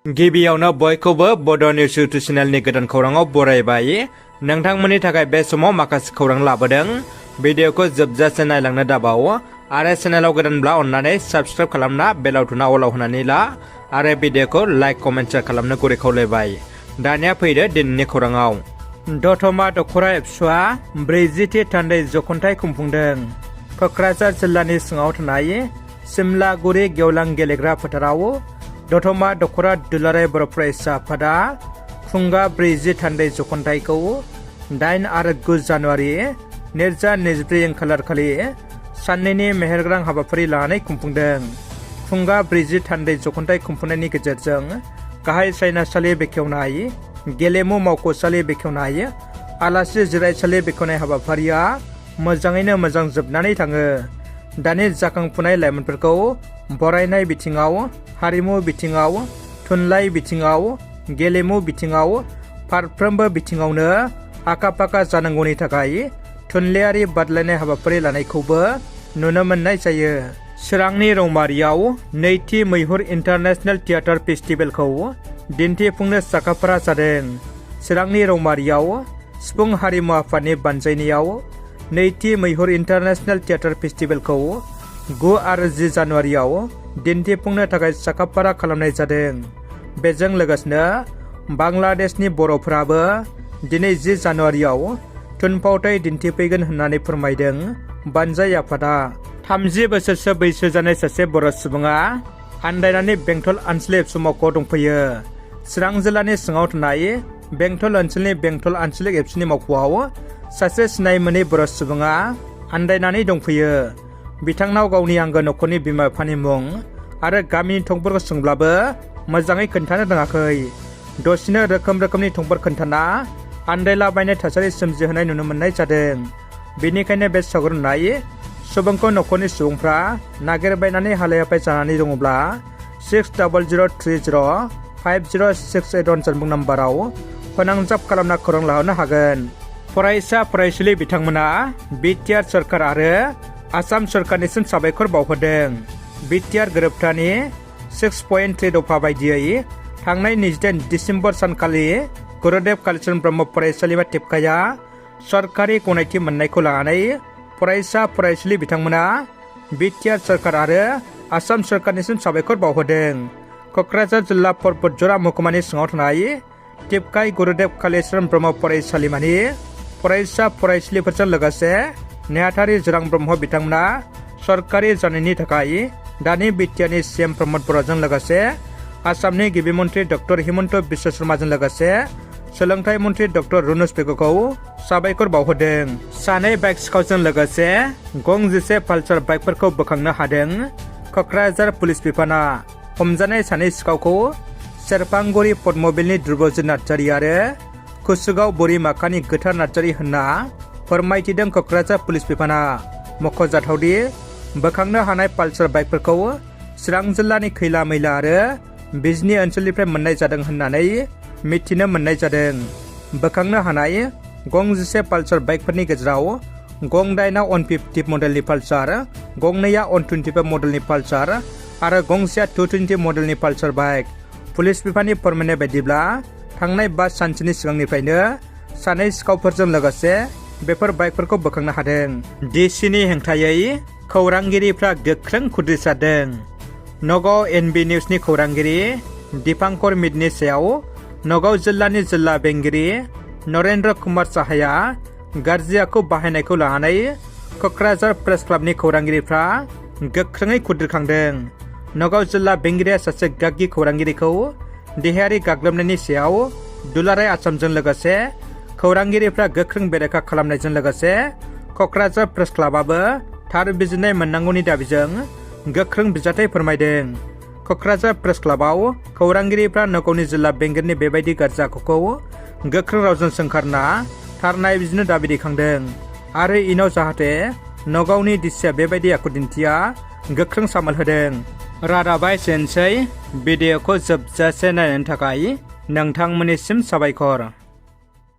गिबियावनो बयखौबो बड' निउस इउटुब चेनेलनि गोदान खौराङाव बरायबाय। नोंथांमोननि थाखाय बे समाव माखासे खौरां लाबोदों। भिडिअखौ जोबजासे नायलांनो दाबाव आरो चेनेलाव गोदानब्ला अन्नानै साबस्क्राइब खालामना बेल आइकनआ अलाव होनानै ला आरो भिडिअखौ लाइक कमेन्ट शेयार खालामनो गुरै खावलायबाय। दानिया फैदो दिनैनि खौराङाव। दतमा दख'रा एबसुआ 40थि थान्दै जख'न्थाय खुंफुंदों। क'क्राझार जिल्लानि सिङाव थानाय सिमलागुरि गेवलां गेलेग्रा फोथाराव दतमा दख'रा दुलाराय बर' फरायसा आफादा खुंगा 40 थान्दै जख'न्थायखौ 8 आरो 9 जानुवारि 2024 खालारखालि साननैनि मेहेरगोनां हाबाफारि लानानै खुंफुंदों। खुंगा 40 थान्दै जख'न्थाय खुंफुंनायनि गेजेरजों गाहाय सायनासालि बेखेवनाय, गेलेमु मावख'सालि बेखेवनाय, आलासि जिरायसालि बेखेवनाय हाबाफारिया मोजाङैनो मोजां जोबनानै थाङो। दानि जाखांफुनाय लाइमोनफोरखौ बरायनाय बिथिङाव, हारिमु बिथिङाव, थुनलाइ बिथिङाव, गेलेमु बिथिङाव फारफ्रोमबो बिथिङावनो आखा-फाखा जानांगौनि थाखाय थुनलाइयारि बादायलायनाय हाबाफारि लानायखौबो नुनो मोननाय जायो। चिरांनि रौमारियाव नैथि मैहुर इन्टारनेशनेल थियेटार फेस्टिभेलखौ दिन्थिफुंनो साखाफारा जादों। चिरांनि रौमारियाव सिफुं हारिमु आफादनि बानजायनायाव नैथि मैहुर इन्टारनेशनेल थियेटार फेस्टिभेलखौ 9 आरो 10 जानुवारियाव दिन्थिफुंनो थाखाय साखाफारा खालामनाय जादों। बेजों लोगोसेनो बांलादेशनि बर'फोराबो दिनै 10 जानुवारियाव थुनफावथाय दिन्थिफैगोन होननानै फोरमायदों बानजाय आफादा। 30 बोसोरसो बैसो जानाय सासे बर' सुबुङा आन्दायनानै बेंटल आनसोलिक एबसु मावख'आव दंफैयो। चिरां जिल्लानि सिङाव थानाय बेंटल ओनसोलनि बेंटल आनसोलिक एबसुनि मावख'आव सासे सिनाय मोनै बर' सुबुङा आन्दायनानै दंफैयो। बिथांनाव गावनि आंगो न'खरनि बिमा-बिफानि मुं आरो गामिनि थंफोरखौ सोंब्लाबो मोजाङै खोन्थानो रोङाखै। दसेनो रोखोमनि थंफोर खोन्थाना आन्दायलाबायनाय थासारि सोमजिहोनाय नुनो मोननाय जादों। बेनिखायनो बे सावरायनाय सुबुंखौ न'खरनि सुबुंफ्रा नागिरबायनानै हालाय-हाफाय जानानै दङब्ला 6000305068 जानबुं नाम्बाराव फोनांजाब खालामना खौरां लाहरनो हागोन। फरायसा फरायसुलि बिथांमोना बिटिआर सरकार आरो आसाम सरकारनिसिम साबायखर बावहरदों। बिटिआर गोरोबथानि 6.3 दफा बायदियै थांनाय 28 दिसेम्बर सानखालि गुरुदेव कालिचरण ब्रह्म फरायसालिमा टिपकाया सरकारि गनायथि मोननायखौ लानानै फरायसा फरायसुलि बिथांमोना बिटिआर सरकार आरो आसाम सरकारनिसिम साबायखर बावहरदों। क'क्राझार जिल्ला परबतजरा महकुमानि सिङाव थानाय टिपकाय गुरुदेव कालिचरण ब्रह्म फरायसालिमानि फरायसा फरायसुलिफोरजों लोगोसे नेहाथारि जोरां ब्रह्म बिथांमोना सरकारि जानायनि थाखाय दानि बिटिआरनि CM प्रमद बर'जों लोगोसे आसामनि गिबि मन्त्रि डक्टर हिमन्त बिश्व शर्माजों लोगोसे सोलोंथाइ मन्त्रि डक्टर रुनुज पेगुखौ साबायखर बावहरदों। सानै बाइक सिखावजों लोगोसे गं-10 पालसार बाइकफोरखौ बोखांनो हादों क'क्राझार पुलिस बिफाना। हमजानाय सानै सिखावखौ सेरफांगुरि पद्मबिलनि ध्रुबजित नार्जारि आरो कुसुगाव बोरिमाखानि गोथार नार्जारि होनना फोरमायथिदों क'क्राझार पुलिस बिफाना। मख'जाथावदि बोखांनो हानाय पालसार बाइकफोरखौ चिरां जिल्लानि खैला मैला आरो बिजनी ओनसोलनिफ्राय मोननाय जादों होननानै मिथिनो मोननाय जादों। बोखांनो हानाय गं-10 पालसार बाइकफोरनि गेजेराव गं-8आ 150 मडेलनि पालसार, गं-2आ 125 मडेलनि पालसार आरो गं-1आ 220 मडेलनि पालसार बाइक। पुलिस बिफाननि फोरमायनाय बायदिब्ला थांनाय 5 सानसोनि सिगांनिफ्रायनो सानै सिखावफोरजों लोगोसे बेफोर बाइकफोरखौ बोखांनो हादों। डिसिनि हेंथायै खौरांगिरिफ्रा गोख्रों खुद्रिसारदों। नगाव NB निउसनि खौरांगिरि दीपांकर मिटनि सायाव नगाव जिल्लानि जिल्ला बेंगिरि नरेन्द्र कुमार साहाया गाज्रि आखु बाहायनायखौ लानानै क'क्राझार प्रेस क्लाबनि खौरांगिरिफ्रा गोख्रोङै खुद्रिखांदों। नगाव जिल्ला बेंगिरिया सासे गागि खौरांगिरिखौ देहायारि गाग्लोबनायनि सायाव दुलाराय आसामजों लोगोसे खौरांगिरिफ्रा गोख्रों बेरेखा खालामनायजों लोगोसे क'क्राझार प्रेस क्लाबाबो थार बिजिरनाय मोननांगौनि दाबिजों गोख्रों बिजाथाइ फोरमायदों। क'क्राझार प्रेस क्लाबाव खौरांगिरिफ्रा नगावनि जिल्ला बेंगिरिनि बेबायदि गाज्रि आखुखौ गोख्रों रावजों सोंखारना थार नायबिजिरनो दाबि दैखांदों आरो इनाव जाहाथे नगावनि डिसिआ बेबायदि आखु दिन्थिया गोख्रों सामोल होदों। रादाबा एसेनोसै। भिडिअखौ जोबजासे नायनायनि थाखाय नोंथांमोननिसिम साबायखर।